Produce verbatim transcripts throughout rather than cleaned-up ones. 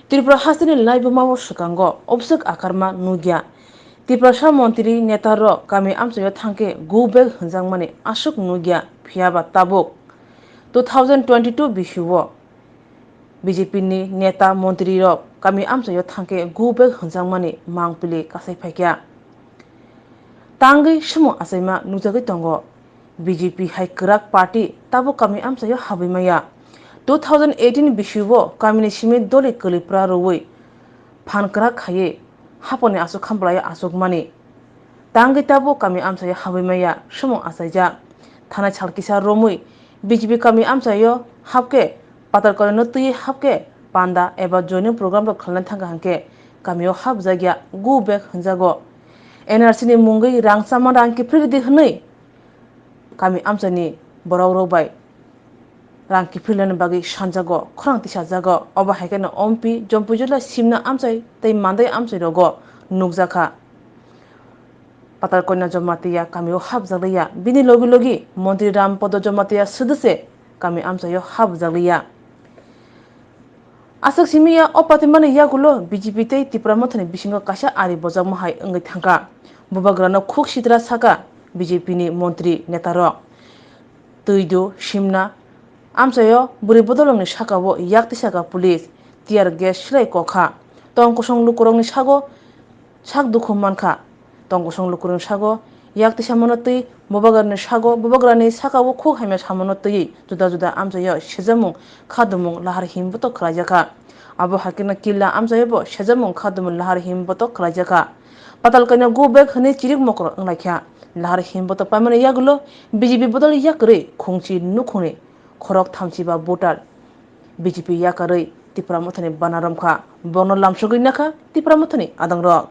Tripura hasteni laibuma o swkango obswk akarma nukya. Tiprasa montri neta rok kami amchaio thangkhe go back hwnjakmani aswk nukya, phiyaba tabuk two thousand twenty-two bisio B J P ni neta montri rok kami amchaio thangkhe go back hwnjakmani mangpili kasai phaikha. Tangwi sumung achaima nukjagwi tongo. B J P hai kwrak party tabuk kami amchaio habwi maya. Two thousand eighteen bisio kamini simi doli kwlwipra rwui phan kwrak khaiwi haponi aswk khampalaio achukmani. Tangwi tabuk kami amchaio habwi maya sumung achaijak. Thanai sal kisa romwi B J P kami amchaio hapkhe patalkorino twiwi hapkhe panda eba joining program rok khlana thangkha hwnkhe kamio hapjakya go back hwnjago. N R C ni mungwi rang chama rang kiphilridi hwnwi kami amchaini borokrok bai rang kiphilnani bagwi sanjago, khorang tisajago. Obo hai kheno Ompi, Jompuijula, Simna amchai tei Mandai amchairogo nukjakha. Patalkoina Jamatia kamio hapjakliya. Bini logi logi Montri Rampodo Jamatia swdwse kami amchaio hapjakliya. Aswk simi ya o patimani yagulo B J P tei Tipra Mothani bisingo kaisa ari bojakma hai wngwi thangkha. Bubagrano khuk sitra sakha B J P ni montri netarok. Twidu, Simna amchaio bwrwi bodolongni sakao yak tisaka police, tear gas swlai kokha. Tong kosong lukurokni sago sak dukhu mankha. Tong kosong lukurokni sago yak tisamano twi bubagrani sago, bubagrani sakao khuk hamya samano twiwi juda juda amchaio sejamung khadumung lahar himbotok khlaijakha. Abo hai kheno Killa amchaiobo sejamung khadumung lahar himbotok khlaijakha. Patalkoina go back hwnwi chirik mokol wnglaikha. Lahar himbotok paimani yagulo B J P bodol yakarwi khungchi nukhungni khorok thamchiba voter B J P yakarwi Tipra Mothani bana romkha. Bono lamsogwi nakha Tipra Mothani adangrok.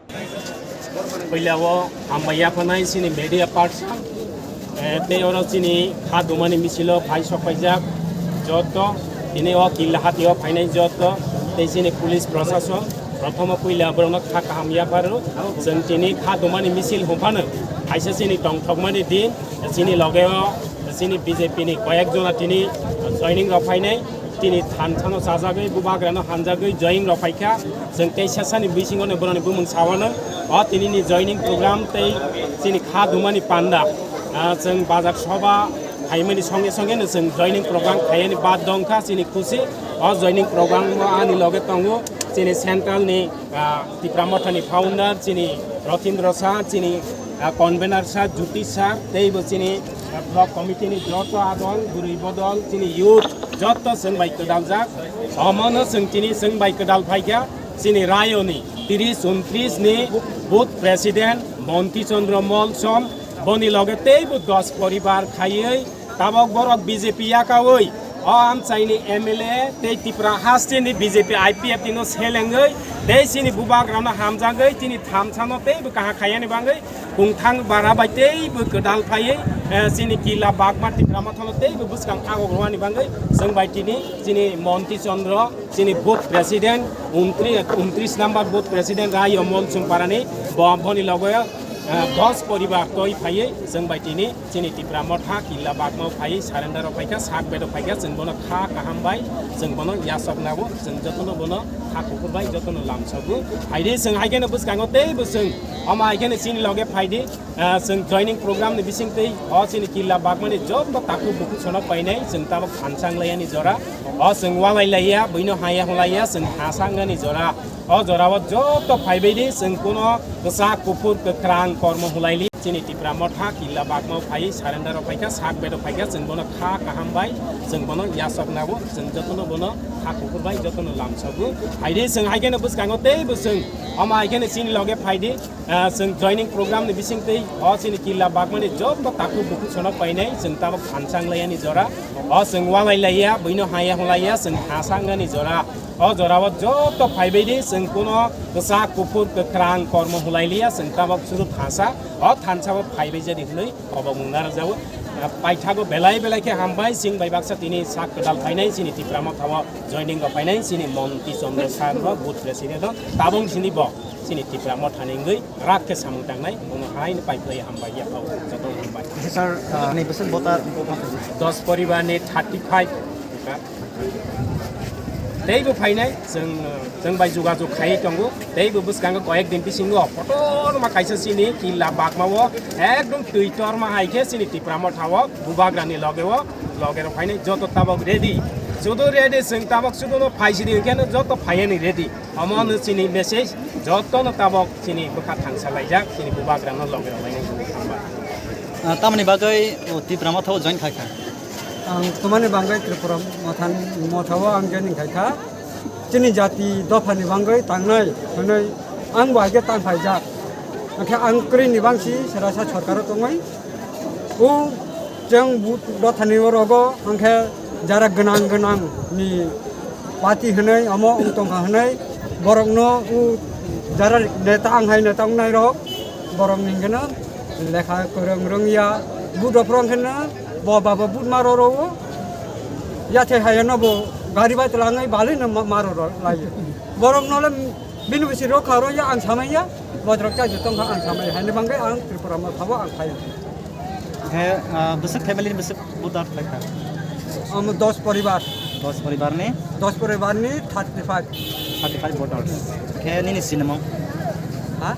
Puila o hambai yaphanai chini media part, eh, tei oro chini kha dumani misilo phai sok paijak joto, tini o Killa hatio phainai joto, tei chini police prosason, prothomo puila borokno kha kaham yapharo. Chwng tini kha dumani misil hwnphano kaisa chini tongthokmani din, chini loge o chini B J P ni koyek jona tini joining rok phainai. Tini thansano chajagwi, bubagrano hanjagwi joining rok phaikha. Chwng tei sesani bisingo no boroni bumung sawano. O tinini joining program tei chini kha dumani panda. Ah, chwng bajak soba phaimani songe songe no chwng joining program khaiyani bad dongkha chini khusi. O joining program o ani loge tongo chini central ni, ah, Tipra Mothani founder chini Rotindra Sa, chini, ah, convener sa Jyoti sa, teibo chini, ah, block committee ni joto adol, bwrwi bodol, chini youth joto chwng bai kwdaljak. Omono chwng tini chwng bai kwdal phaikha chini rayoni tris untris ni booth president Monti Chandra Molsom, boni loge teibo dos poribar khaiwi tabok borok B J P yakawi o amchaini M L A tei Tipra hasteni B J P I P F T no selengwi tei chini bubagrano hamjagwi chini thamsano teibo kaham khaiyani bagwi kungthang bara bai teibo kwdal phaiwi, eh, chini Killa Bagma Tipra Mothano teibo bwskang agok rwani bagwi chwng bai tini chini Monti Chandra, chini booth president untri-, untris number booth president Rayo Molsom parani bo-, boni logo, eh, dos poribar toi phaiwi chwng bai tini chini Tipra Motha Killa Bagma phaiwi surrender rok phaikha, sak bedo phaikha, chwng bono kha kaham bai chwng bono yasok nago, chwng jotono bono kha kuphur bai jotono lamsogo. Phaidi chwng hai kheno bwskango teibo chwng omo hai kheno chini loge phaidi. Ah, chwng joining program ni bising twi o chini Killa Bagmani joto takhuk bukhuk sono painai chwng tabok thansa wnglaiyani jora. O chwng walai laiya, buino haya hwnlaiya, chwng hasa wngnani jora. O jorao joto phaibaidi chwng kuno kwchak kuphur kwkrang kormo hwnlaili. Chini Tipra Motha Killa Bagmao phai surrender rok phaikha, sak bedo phaikha, chwng bono kha kaham bai, chwng bono yasok nago, chwng jotono bono kha kuphur bai jotono lamsogo. Phaidi chwng hai kheno bwskango teibo chwng omo hai kheno chini loge phaidi. Ah, chwng joining program ni bising twi o chini Killa Bagmani joto takhuk bukhuk sono painai chwng tabok thansa wnglaiyani jora. O chwng walai laiya, buino haya hwnlaiya, chwng hasa wngnani jora. O jorao joto phaibaidi chwng kuno kwchak kuphur kwkrang kormo hwnlailiya, chwng tabok suru thansa. O thansa bo phaibai jadi hwnwi obo mung narwkjago. Ah, paithago belai belai khe hambai, chwng bai baksa tini sak kwtal phainai chini Tipra Motha o joining rok phainai chini Monti Chandra sir bo booth president o tabung sini bo. Chini Tipra Motha ni wngwi rak khe samung tangnai, bono hai ni pai khlai hambai ya, joto hambai. Sir, ah, ni bwswk bota? Dos poribar ni thirty five. Teibo phainai, chwng, chwng bai jogajog khaiwi tongo. Teibo bwskango koyek din bisingo kotorma kaisa chini killa bagmao ekdom twi torma hai khe chini Tipra Motha o Bubagrani loge o, loge rok phainai joto tabok ready. Sudu ready, chwng tabok sudu no phaisidi hwnkhe no joto phaiani ready. Omo no chini message, joto no tabok chini bwkha thangsa laijak, chini Bubagrano loge rok phainai. Ah, tamoni bagwi o Tipra Motha o join khai kha? Ang tamani bagwi Tripura Motha, Motha o ang joining khai kha. Chini jati dophani bagwi tangnai hwnwi ang bo haikhe tang phaijak. Hwnkhe ang kwrwini bangsi serasa sorkaro tongwi. O chwng but dothani o rogo hwnkhe jara gwnang gwnang ni party hwnwi omo wng tongkha hwnwi borokno o jara neta ang hai neta wngnai rok borok ni hwnkhe no lekha kwrwng rwngya but rok phuru hwnkhe no bo baba but ma rw rw o yathai hai no bo gari bai twlangwi balwi no ma rw lai borok no le bini bisi rok kha rw ya ang samai ya. Botrok cha jotong kha ang samai haini bangkhe ang Tripura Motha bo ang khai. He, ah, bwswk family ni bwswk voter khlai kha? Am dos poribar. Dos poribar ni? Dos poribar ni thirty five. Thirty five voters. He nini sinimo? Ha?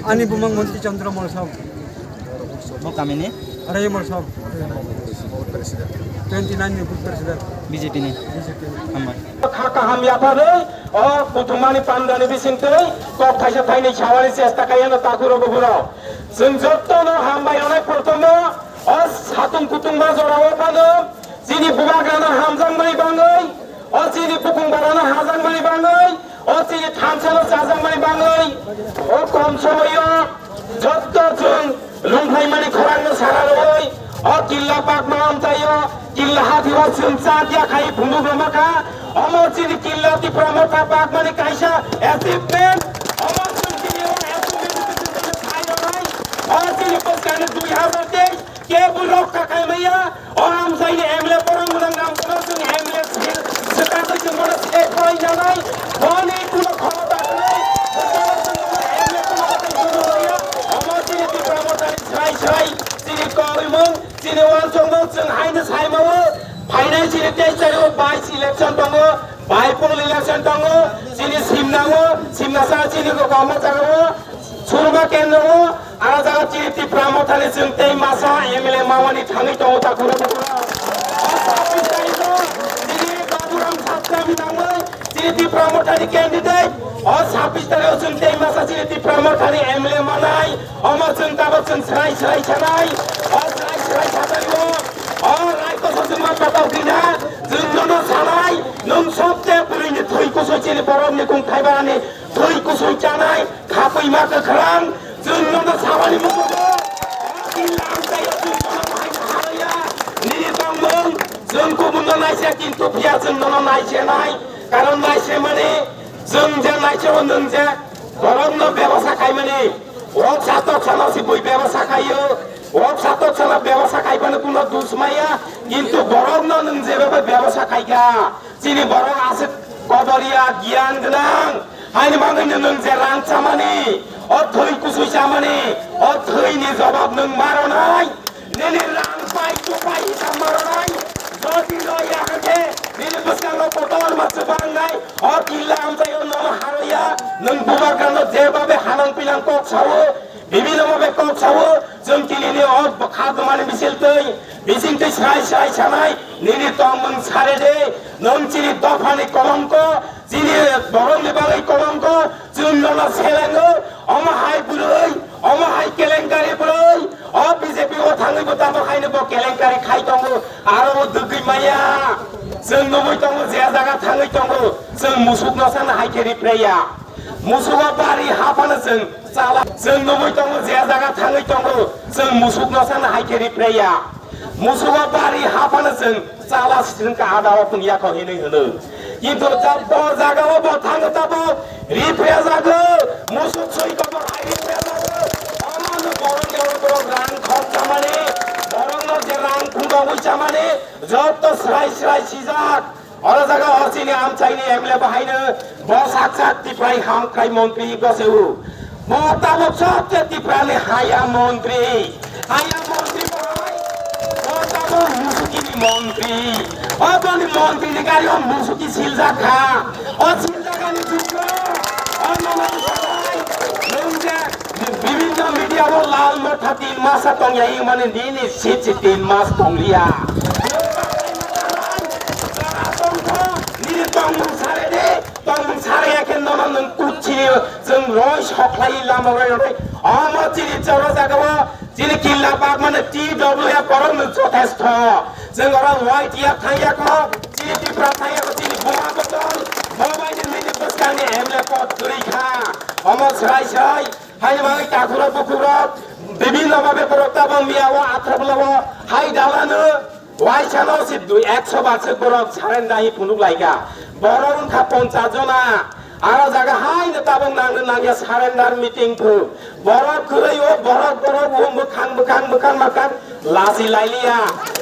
Ani bumang Monti Chandra Molsom. Bo kami ni? Are Molsom. Twenty nine ni booth president. B J P ni. B J P ni. Hambai. Kha kaham yapharwi o kuthumani pandani bisingtwi kok thaisa thainwi sawani chesta khaiyano takhurok buphurok. Chwng jotono hambai rwnai prothomno o satung kutungma jorao phano chini bubagrano hamjakmani bagwi, o chini bukung barano hajakmani bagwi, o chini thansano chajakmani bagwi, o kom somoio Jotto chwng lungphaimani khorangno sana rwui o killa pakma amchaio, killa hatio chwng cha dia khai phunuk rwma kha. Omo chini killa Tipra Motha pakmani kaisa achievement. Omo chwng chini o achievement khai rwnai. O chini bwskangni dui hazar teis kebo rokha khai maya. O amchaini M L A borok mwnang rang borok chwng M L A sil swkang twi chwng bono se khoi nanai. Boni kuno khomota kwrwi. Borok chwng bono M L A kuno tei kuno maya. Omo chini Tipra Mothani srai srai chini koimung chini uansukmung chwng haino saimango. Phainai chini teis tarikgo vice election tongo, by-poll election tongo, chini simnango, simnasa chini kwbangma jagao. Surma kendro o, aro jaga chini Tipra Mothani chwng tei masa M L A mamani thangwi tongo ta kura kura. O sabbish tarikh o chini Baburam Satrami nangwi chini Tipra Mothani candidate. O sabbish tarikh o chwng tei masa chini Tipra Mothani M L A manai. Omo chwng tabok chwng srai srai sanai. O srai srai sanai o. O raiko sosuma kotor dina. Chwng nono sanai. Nwng sobte bwrwini thwi kusui chini borokni kung thaibarani. Twi kusui chanai, khapui ma kwkhwrang, chwng nono sabani mukugo. Lamchaio chwng nono bahai haraya, nini tongmung, chwng kubunno naisa kintu phiya chwng nono naisenai. Karon naisemani, chwng je naiseo nwng je borokno bebosa khaimani. Wok satok sano si bui bebosa khaio, wok satok sano bebosa khaibani kuno dus maya, kintu borokno nwng je bebo bebosa khaikha. Chini borok aswk kodoria giyan gwnang. Haini bagwi nwng je rang chamani, o thwi kusui chamani, o thwini jobab nwng maronai. Nini rang pai chupai hita maronai. Jodi no ya khe nini bwskango kotor ma chubangnai. O killa amchaio nono haroya. Nwng bubagrano jebabe hanang pinang kok sao. Bibino mo bai kok sao, chwng tinini o bwkha dwmani misil twi, bising twi srai srai sanai, nini tongmung sare de, nwng chini dophani kolongko, chini borokni bagwi kolongko, chwng nono selengo, omo hai bwrwi, omo hai kelenkari bwrwi, o B J P o thangwi bo tamo haino bo kelenkari khai tongo, aro bo dwgwi maya, chwng nugwi tongo je jaga thangwi tongo, chwng musuk no sana hai khe ripre ya. Musugo bari haphano chwng chala, chwng nugwi tongo, je jaga thangwi tongo, chwng musukno sana hai khe ripre ya. Musugo bari haphano chwng chala sisingkha ada o tong ya kho hinwi hwno. Kintu jab bo jaga o bo thango tabo ripre jago, musuk soi kobo hai ripre jago. Omono borok ya borok rang khorchamani, borokno je rang khungdogwi chamani, jotto srai srai sijak. Oro jaga o chini amchaini M L A bo haino bo sak sak Tiprai hamkrai montri goseu. Bo tabok sobse Tiprani haya montri. Haya montri bo hai. Bo tabok musukini montri. Oboni montri ni gari o musuki siljak kha. O siljakani jukno, o nono bwsai, nwng je bibinno media o lal motha tin masa tongya himani nini sitsi tin mas tongliya. Nini tongmung sare de, tongmung sare ya khe nono nwng kuchi, chwng roi soklai lama roi roi. Omo chini choro jaga o Chini killa bagmani T W F borok no jothesto. Chwng oro Y T F thangya kho, chini Tripura thangya kho, chini buma bodol, mobile ni nini bwskangni M L A pod kwrwi kha. Omo swrai swrai, haini bagwi takhurok bukhurok, bibinno bhabe borok tabang miya o athra bwla o hai dalano. Waisano se dui, ekso bar se borok surrender hi phunuk laika. Borok wngkha ponchas jona. Aro jaga haino tabuk nangno nangya surrender meeting phu. Borok kwrwi o borok borok o mwkhang mwkhang mwkhang mwkhang lachi lailiya.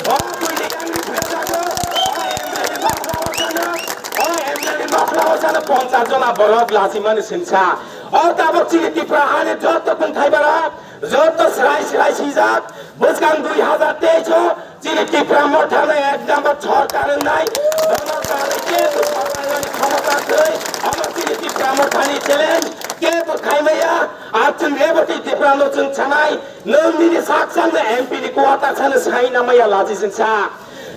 O buini yang ni phrejago. O M L A ni nokla o sana, o M L A ni nokla o sana ponchas jona borok lachi mani singsa. O tabuk chini Tripura hani joto bwngthai bara, joto swrai swrai sijak. Bwskang dui hazar teis o Chini Tipra Mothano ek number sorkar wngnai, bono kanwi kebo sorkar wngmani khomota twi, omo chini Tipra Mothani challenge, kebo khaimaya, ar chwng Reboti Tiprano chwng sanai, nwng nini sak sakno M P ni quarter sano sai namaya lachi chwng sa.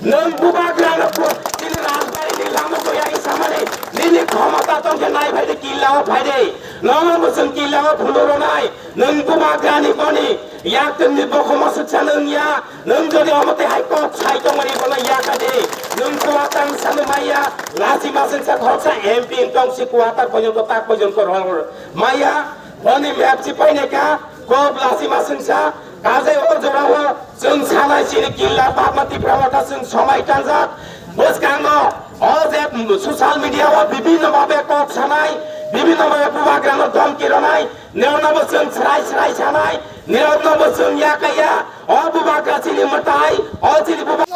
Nwng bubagrano phu-, chini rajbari ni lama koyai samani, nini khomota tongkhe nai phaidi killao phaidi, nono bo chwng killao phunuk rwnai, nwng bubagrani boni, yaktwng ni bokhoma swksa nwng ya, Nwng jodi omo twi hai kok sai tongmani bono yakha di. Nwng kuwatang sano maya, lachi masingsa khoroksa M P wng tong si kuwatar pojonto tak pojonto rong maya. Boni map si painai kha, kok lachi masingsa, kajai o jorao chwng sanai chini killa bagma Tipra Motha chwng somai tangjak. Bwskango o je social media o bibinno bhabe kok sanai, bibinno bhabe bubagrano dhomki rwnai, Nirokno bo chwng srai srai sanai, nirokno bo chwng yakaya, o bubagra chini mwtai, o chini bubagra.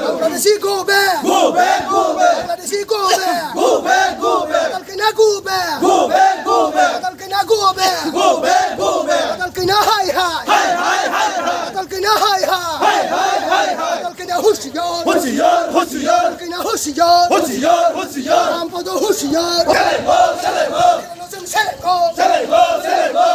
Bangladeshi go back. Go back, go back. Bangladeshi go back. Go back, go back. Badal Kena go back. Go back, go back. Badal Kena go back. Go back, go back. Badal Kena hai hai. Hai hai hai hai. Badal Kena hai hai. Hai hai hai hai. Badal Kena hushiyar. Hushiyar, hushiyar. Badal Kena hushiyar. Hushiyar, hushiyar. Rampada hushiyar. Selengo, selengo. Selengo, selengo.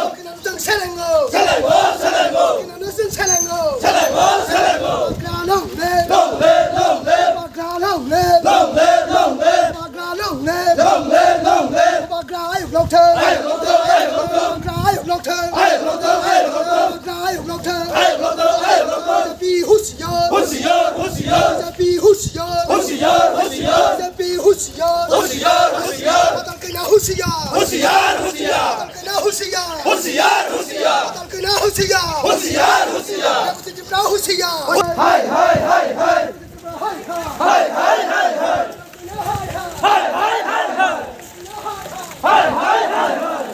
Selengo, selengo. Selengo, selengo. Selengo, selengo. Selengo, selengo. Bagra long live. Long live, long live. Bagra long live. Long live, long live. Bagra long live. Long live, long live. Bagra ayuk lokthang. Ayuk lokthang, ayuk lokthang. Bagra ayuk lokthang. Ayuk lokthang, ayuk lokthang. Bagra ayuk lokthang. Ayuk lokthang, ayuk lokthang. B J P hushiyar. Hushiyar, hushiyar. B J P hushiyar. Hushiyar, hushiyar. B J P hushiyar. Hushiyar, hushiyar. Badal Kena hushiyar. Hushiyar, hushiyar. Badal Kena hushiyar. Hushiyar, hushiyar. Badal Kena hushiyar. Hushiyar, hushiyar. Deputy Tripura hushiyar. Hai, hai, hai, hai. Hai, hai, hai, hai. Hai, hai, hai, hai. Hai, hai, hai, hai.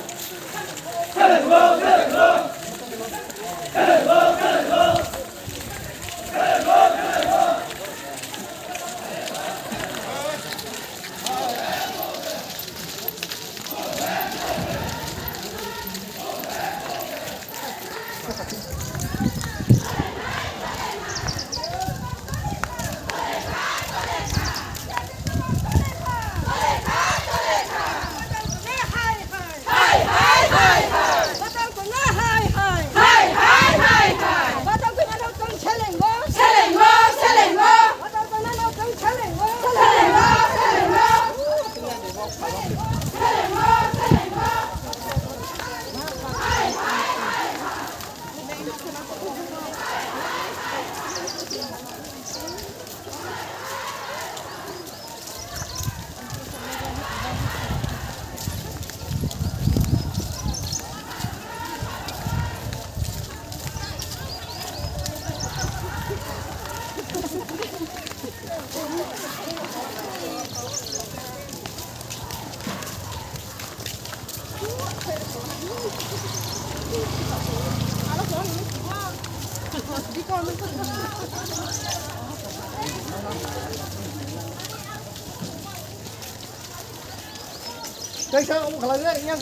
Kaisa omo khalai yang.